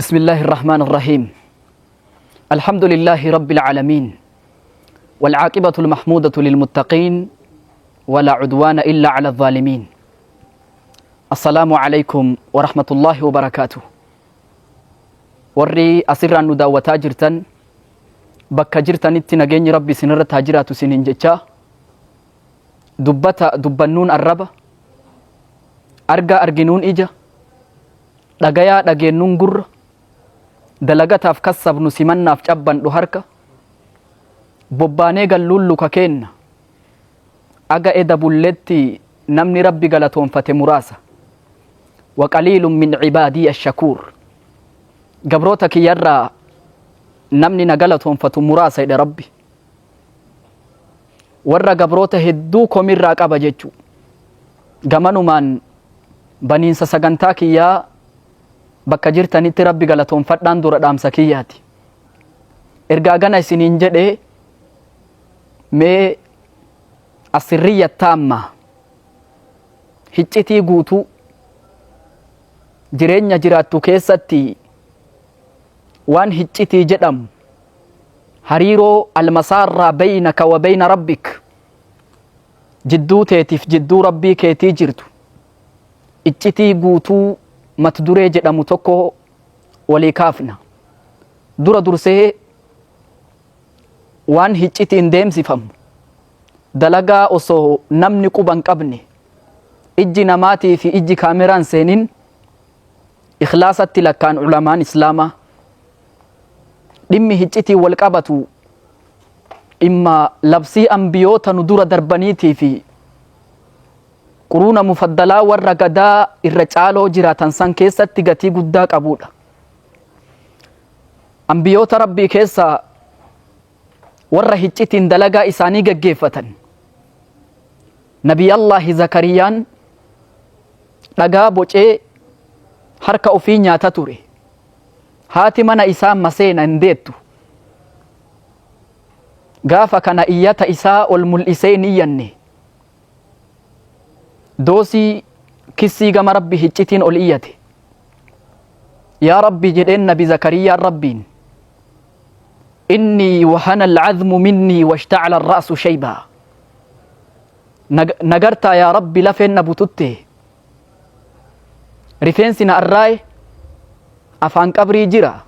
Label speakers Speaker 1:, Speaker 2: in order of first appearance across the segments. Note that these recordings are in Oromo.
Speaker 1: بسم الله الرحمن الرحيم الحمد لله رب العالمين والعاقبة المحمودة للمتقين ولا عدوان إلا على الظالمين السلام عليكم ورحمة الله وبركاته. Warri asirraan nu daawwataa jirtan, bakka jirtanitti nageenyi Rabbi isinirratti haa jiraatu isiniin jechaa, dubbata dubbannuun arraba, argaa arginuun ija, dhagayaa dhageennuun gurra, dalagataaf kassabnu simannaaf cabbannu harka, bobbaanee galluun luka keenna. Aga eda bulletti namni Rabbi galatoonfate muraasa. وقليل من عبادي الشكور, gabroota kiyyarraa namni na galatoonfatu muraasa jedhe Rabbi. Warra gabroota hedduu komirraa qaba jechuu. Gamanumaan baniinsa sagantaa kiyyaa bakka jirtanitti Rabbi galatoonfadhaan dura dhaamsa kiyyaati. Ergaa gana isiniin jedhe, mee السرية التامة, hiccitii guutuu jireenya jiraattu keessatti waan hiccitii jedhamu, hariiroo المسارة بينك وبين ربك, jidduu teetiif jidduu Rabbii keetii jirtu, iccitii guutuu mat duree jedhamu tokko walii kaafna. Dura dursee waan hiccitiin deemsifamu, dalagaa osoo namni quba hin qabne, ijji namaatii fi ijji kaameraan seenin, ikhlaasatti lakkaan ulamaan Islaamaa. Dhimmi hiccitiin wal qabatu dhimma labsii ambiyoota nu dura darbaniitii fi quruuna mufaddalaa warra gadaa irra caaloo jiraatan san keessatti gatii guddaa qabudha. Ambiyoota Rabbii keessa warra hiccitiin dalagaa isaanii gaggeeffatan, Nabiyallaahi Zakariyaan dhagaa bocee harka ofii nyaata ture. Haati mana isaa maseena, hin deettu. Gaafa kana iyyata isaa ol mul'isee hin iyyanne. Doosii kissii gama Rabbi hiccitiin ol iyyate. "Yaa Rabbi," jedheen Nabi Zakariyaan Rabbiin, "إني وهن العظم مني واشتعل الرأس شيبا." Nagartaa yaa Rabbi, lafeen na bututte, rifeensi na arraaye, afaan qabrii jira,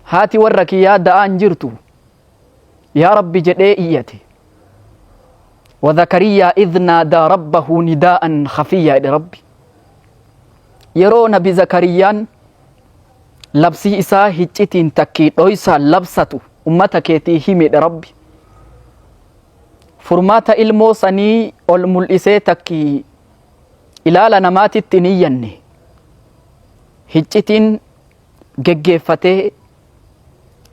Speaker 1: haati warra kiyyaa da'aan jirtu, yaa Rabbi jedhee iyyate. وزكريا إذ نادى ربه نداء خفيا jedhe Rabbi. Yeroo Nabi Zakariyaan labsii isaa hiccitiin takkii dhoysaan labsatu ummata keetii himedha Rabbi. Furmaata ilmoo sanii ol mul'isee takkii ilaala namaatitti hin iyyanne. Hiccitiin geggeeffatee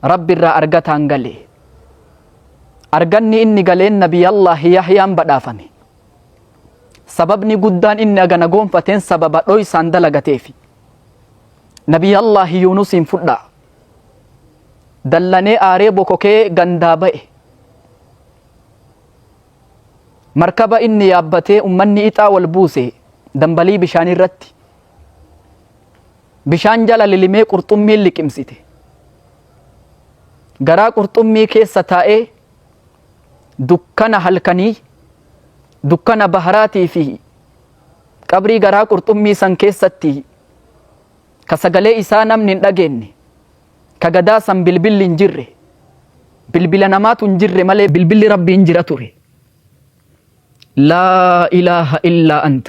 Speaker 1: Rabbi irraa argataan gale. Arganni inni galeen Nabiyallaahi Yahyaan badhaafame. Sababni guddaan inni agana goonfateen sababa dhoysaan dalagateefi. Nabiyallaahi Yuunusiin fudhaa. Dallanee aaree bokokee gandaa ba'e. Markaba inni yaabbatee ummanni ixaa wal buuse dambalii bishaan irratti. Bishaan jala lilimee qurxummiin liqimsite. Garaa qurxummii keessa taa'ee dukkana halkanii, dukkana baharaatii fi qabrii garaa qurxummii san keessatti, ka sagalee isaa namni hin dhageenye, ka gadaa san bilbilli hin jirre, bilbila namaatu hin jirre malee bilbilli Rabbii hin jira ture. "لا إله إلا أنت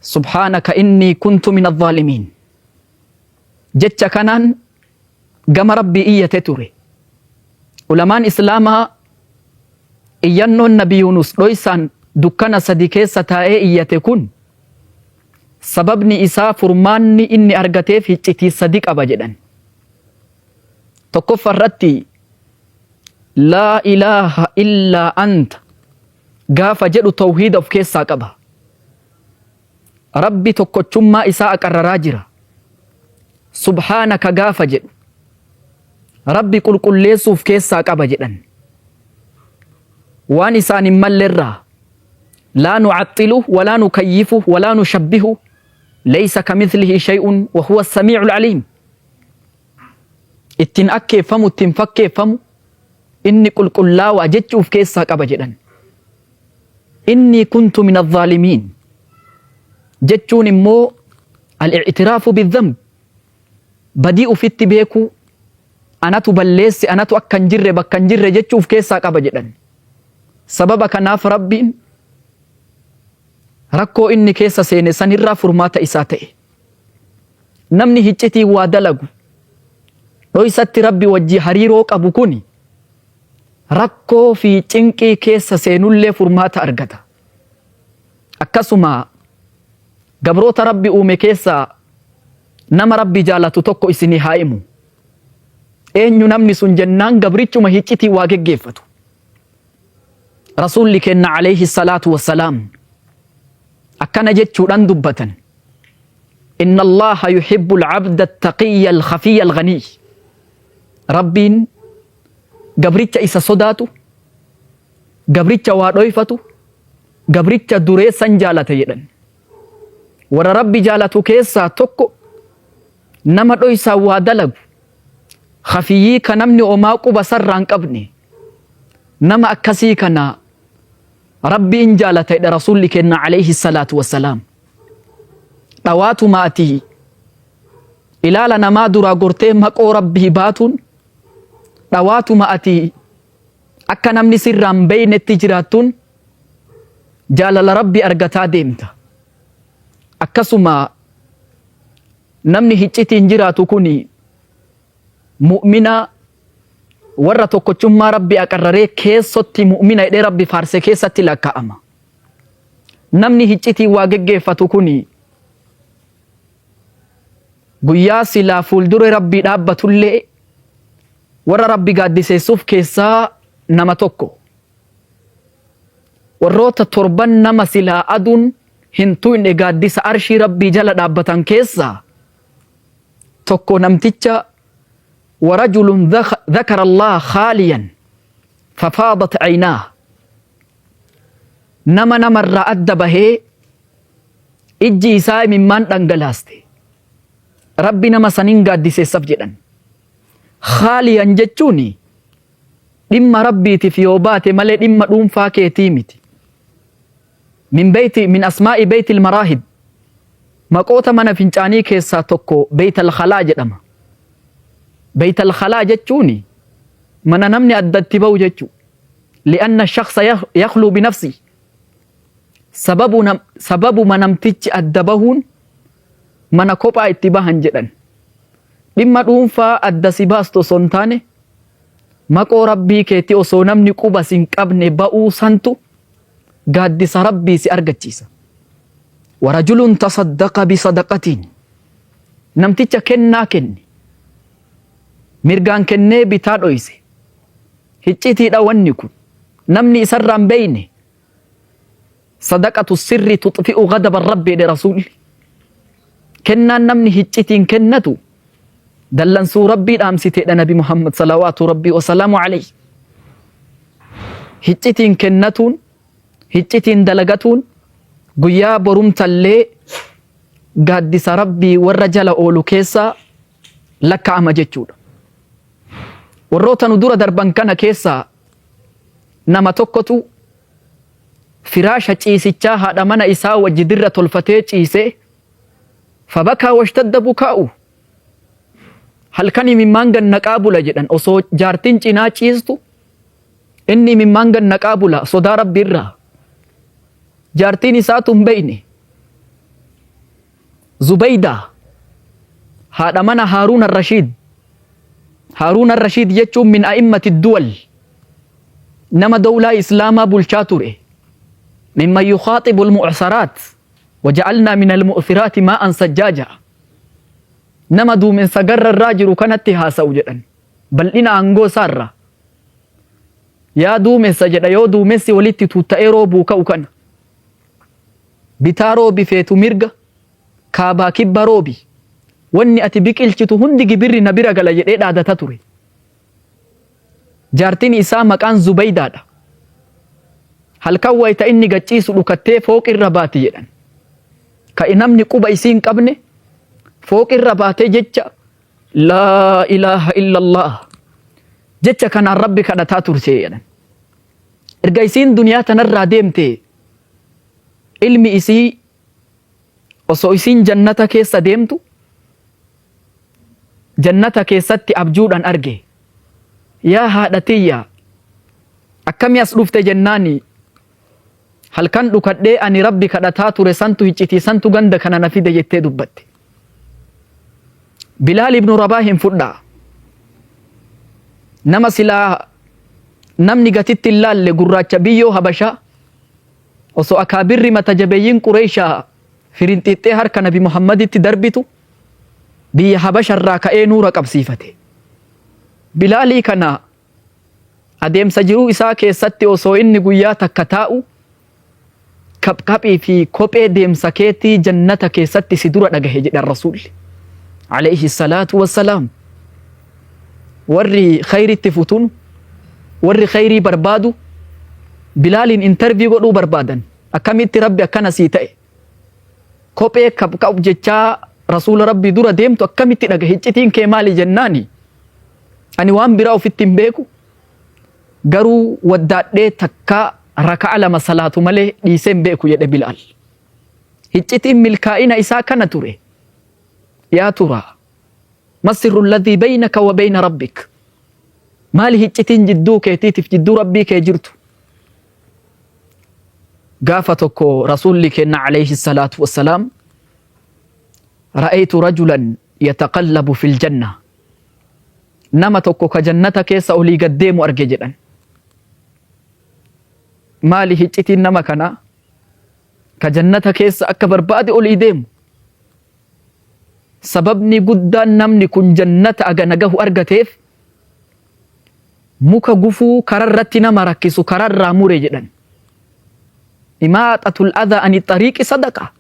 Speaker 1: سبحانك إني كنت من الظالمين" jecha kanaan gama Rabbii iyyate ture. Ulamaan Islaamaa iyyannoon Nabi Yunus dhoysaan dukkana sadi keessa taa'ee iyyate kun sababni isaa, furmaanni inni argateef hiccitii sadi qaba jedhan. Tokkoffaa irratti, "لا إله إلا أنت" gaafa jedhu tawhiida of keessaa qaba. Rabbi tokkochummaa isaa aqarraraa jira. "سبحانك" gaafa jedhu Rabbi qulqulleessuuf keessaa qaba jedhan. Waan isaan hin mallerraa لا نعطله ولا نكيفه ولا نشبهه ليس كمثله شيء وهو السميع العليم. Ittiin akkeeffamu, ittiin fakkeeffamu, inni qulqullaawaa jechi uf keessaa qaba jedhan. Innii kuntu min azzaalimiin jechuun immoo al-i'tiraafu bidhanb, badii ufitti beekuu, anatu balleesse, anatu akka hin jirre bakka hin jirre jechuu uf keessaa qaba jedhan. Sababa kanaaf Rabbiin rakkoo inni keessa seene sanirraa furmaata isaa ta'e. Namni hiccitiin waa dalagu, dhoysatti Rabbi wajji hariiroo qabu kuni rakkoo fi cinqii keessa seenullee furmaata argata. Akkasuma gabroota Rabbi uume keessaa nama Rabbi jaalatu tokko isinii haa himu. Eenyu namni sun jennaan gabrichuma hiccitiin waa geggeeffatu. Rasuulli keenna alayhi salaatu wassalaam akkana jechuudhaan dubbatan. Inna Allaha yuhibbu al-abda at-taqiyya al-khafiyya al-ghaniy. Rabbiin gabricha isa sodaatu, gabricha waa dhoyfatu, gabricha dureessan jaalata jedhan. Warra Rabbi jaalatu keessaa tokko nama dhoysaan waa dalagu, khafiyyii ka namni omaa quba sarraa hin qabne, nama akkasii kana Rabbiin jaalata jedha Rasuulli keenna alayhi salaatu wassalaam. Dhawaatuma ati ilaala namaa duraa gortee maqoo Rabbii baatuun, dhawaatuma ati akka namni sirraa hin beeynetti jiraattuun jaalala Rabbii argataa deemta. Akkasuma namni hiccitiin jiraatu kuni mu'mina warra tokkochummaa Rabbi aqarraree keessotti mu'mina jedhee Rabbi faarse keessatti lakkaa'ama. Namni hiccitiin waa geggeeffatu kuni guyyaa silaa fuuldura Rabbii dhaabbatullee warra Rabbi gaaddiseessuuf keessaa nama tokko. Warroota torban nama silaa aduun hin tuyne gaaddisa arshii Rabbii jala dhaabbatan keessaa tokko namticha warajulun dhakara Allah khaaliyan fafaadat aynaah, nama namarraa adda bahee ijji isaa imimmaan dhangalaaste, Rabbi nama sanin gaaddiseessaf jedhan. Khaaliyan jechuun dhimma Rabbiitiif yoo baate malee dhimma dhuunfaa keetii miti. Min beeyti min asmaa'i beeytil maraahib, maqoota mana fincaanii keessaa tokko beeytal khalaa jedhama. Beeytal khalaa jechuun mana namni addatti bahu jechuu. Li'anna shakhsa yakhluu binafsi, sababuma namtichi adda bahuun mana kophaa itti bahan jedhan. Dhimma dhuunfaa adda si baastu osoo hin taane maqoo Rabbii keetii osoo namni quba sin qabne ba'uu santu gaaddisa Rabbii si argachiisa. Warajulun tasaddaqa bisadaqatiin, namticha kennaa kenne, mirgaan kennee bitaa dhoyse, hiccitiidha wanni kun, namni isarraa hin beeyne. Sadaqatu sirri tuxfi'u ghadaba Rabbi jedhe Rasuulli. Kennaan namni hiccitiin kennatu dallansuu Rabbii dhaamsiteedha Nabi Muhammad salawaatu Rabbii wasalaamu alayhi. Hiccitiin kennatuun, hiccitiin dalagatuun guyyaa borumtallee gaaddisa Rabbii warra jala oolu keessaa lakkaa'ama jechuudha. Warroota nu dura darban kana keessaa nama tokkotu firaasha ciisichaa haadha mana isaa wajji dirra tolfatee ciisee, fabakaa washtadda bukaa'u, halkan imimmaan gad naqaa bula jedhan. Osoo jaartiin cinaa ciistu inni imimmaan gad naqaa bula sodaa Rabbi irraa. Jaartiin isaatu hin beeyne. Zubaydaa haadha mana Haaruun Ar-Rashiid. Haaruun Ar-Rashiid jechuun min a'immati duwal, nama dawlaa Islaamaa bulchaa ture. Mimman yukhaaxibu al-mu'saraat waja'alnaa min al-mu'thiraati maa'an sajjaaja. Nama duumensa garra irraa jiru kanatti haasa'u jedhan. Bal'ina aangoo isaarraa. Yaa duumessa jedha, yoo duumessi walitti tuutta'ee roobuu ka'u kana. Bitaa roobi feetu mirga, kaabaa kibba roobi. Wanni ati biqilchitu hundi gibirri na bira gala jedhee dhaadata ture. Jaartiin isaa maqaan Zubaydaadha. Halkan wayta inni gad ciisu dhukattee fooqirra baati jedhan. Ka namni quba isii hin qabne fooqirra baatee jecha Laa ilaaha illallah jecha kanaan Rabbi kadhataa turte jedhan. Erga isiin duniyaa tanarraa deemte ilmi isii osoo isiin jannata keessa deemtu jannata keessatti abjuudhaan arge. Yaa haadha tiyya, akkami as dhufte jennaani, halkan dhukadhee ani Rabbi kadhataa ture santu hiccitii santu ganda kana na fide jettee dubbatte. Bilaal ibnu Rabaa hin fudhaa. Nama silaa namni gatitti hin laalle, gurraacha biyyoo Habashaa, osoo akaabirri mata jabeeyyiin Qureeshaa firinxiixxee harka Nabi Muhammaditti darbitu, biyya Habasharraa ka'ee nuura qabsiifate. Bilaalii kana adeemsa jiruu isaa keessatti osoo inni guyyaa takka taa'u kapkaphii fi kophee deemsa keetii jannata keessatti si dura dhagahe jedhan Rasuulli. Alayhi salaatu wassalaam. Warri khayritti futunu, warri khayrii barbaadu, Bilaaliin interview godhuu barbaadan. Akkamitti Rabbi akkana sii ta'e? Kophee kapkap jechaa Rasuula Rabbii dura deemtu akkamitti dhagahe? Iccitiin kee maali jennaani? Ani waan biraa ofitti hin beeku. Garuu waddaadhee takka raka'a lama salaatu malee dhiisee hin beeku jedhe Bilaal. Iccitiin milkaa'ina isaa kana ture. Yaa turaa. Masirru alladhii baynaka wa bayna rabbik. Maali hiccitiin jidduu keetiitiif jidduu Rabbii kee jirtu? Gaafa tokko Rasuulli keenna alayhi salaatu wassalaam, ra'aytu rajulan yataqallabu fil janna. Nama tokko ka jannata keessa olii gad deemu arge jedhan. Maali hiccitiin nama kanaa? Ka jannata keessa akka barbaade olii deemu. Sababni guddaan namni kun jannata agana gahu argateef muka gufuu kararratti nama rakkisu kararraa mure jedhan. Imaaxatul adhaa ani xariiqi sadaqa.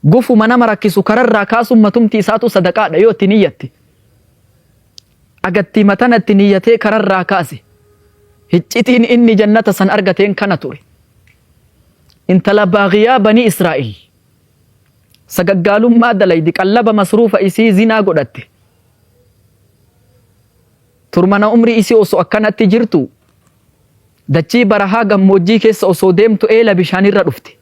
Speaker 1: Gufuma nama rakkisu kararraa kaasuun matumti isaatu sadaqaadha yoo itti niyyatte. Agatti matana itti niyyatee kararraa kaase. Hiccitiin inni jannata san argateen kana ture. Intala baaghiyaa banii Israa'el sagaggaalummaa dalaydi, qallaba masruufa isii zinaa godhatte. Turmana umrii isii osoo akkanatti jirtu, dachii barahaa gammoojjii keessa osoo deemtu eela bishaanirra dhufte.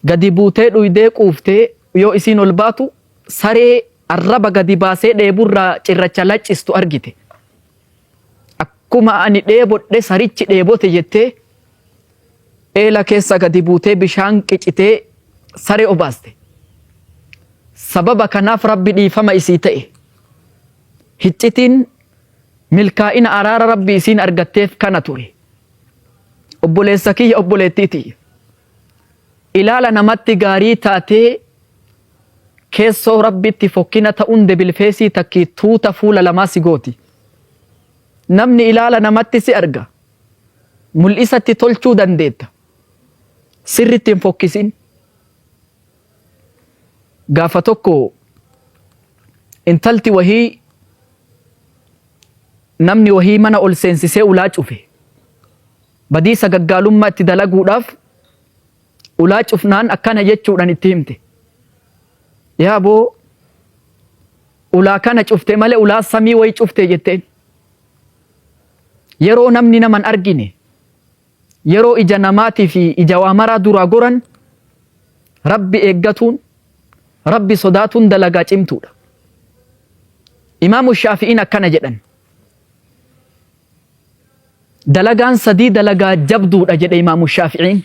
Speaker 1: Gadi buutee dhuydee quuftee yoo isiin ol baatu saree arraba gadi baasee dheeburraa cirracha laccistu argite. Akkuma ani dheebodhe sarichi dheebote jettee eela keessa gadi buutee bishaan qicitee saree obaaste. Sababa kanaaf Rabbi dhiifama isii ta'e. Hiccitiin milkaa'ina araara Rabbi isiin argatteef kana ture. Obboleessa kiyya, obboleettii tiyya. Ilaala namatti gaarii taatee keessoo Rabbitti fokkina ta'uun debilfeesii takkii tuuta fuula lamaa si gooti. Namni ilaala namatti si arga. Mul'isatti tolchuu dandeetta. Sirritti hin fokkisin. Gaafa tokko intalti wahii namni wahii mana ol seensisee ulaa cufe. Badii sagaggaalummaa itti dalaguudhaaf ulaa cufnaan akkana jechuudhaan itti himte. Yaa boo, ulaa kana cufte malee ulaa samii wayii cufte jetteen. Yeroo namni nama hin argine, yeroo ija namaatii fi ija waa maraa duraa goran, Rabbi eeggatuun, Rabbi sodaatuun dalagaa cimtuudha. Imaamu Shaafi'iin akkana jedhan. Dalagaan sadii dalagaa jabduudha jedhe Imaamu Shaafi'iin.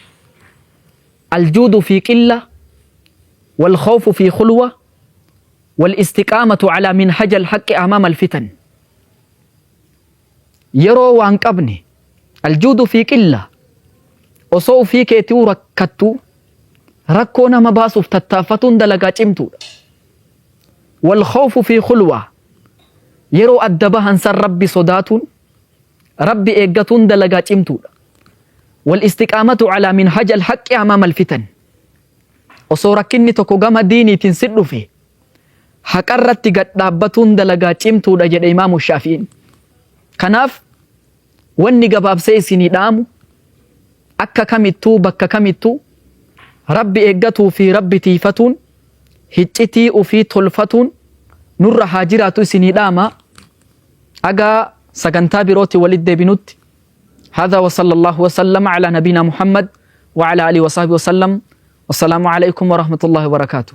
Speaker 1: Aljuudu fi qilla, wal khawfu fi khulwa, wal istiqaamatu alaa minhaja al-haqqi amaama al-fitan. Yeroo waan qabne, aljuudu fi qilla, osoo ofii keetii rakkattu rakkoo nama baasuuf tattaaffatuun dalagaa cimtuudha. Wal khawfu fi khulwa, yeroo adda bahan san Rabbi sodaatuun, Rabbi eeggatuun dalagaa cimtuudha. Wal istiqaamatu alaa minhaja al-haqqi amaama al-fitan. Osoo rakkinni tokko gama diiniitiin si dhufe haqarratti gad dhaabbatuun dalagaa cimtuudha jedhe Imaamu Shaafi'iin. Kanaaf wanni gabaabsee isinii dhaamu, akka kamittuu bakka kamittuu Rabbi eeggatuu fi Rabbi tiifatuun, hiccitii ufii tolfatuun. nurra haa jiraatu isinii dhaama. Agaa sagantaa birootti walitti deebinutti. هذا وصلى الله وسلم على نبينا محمد وعلى آله وصحبه وسلم والسلام عليكم ورحمة الله وبركاته.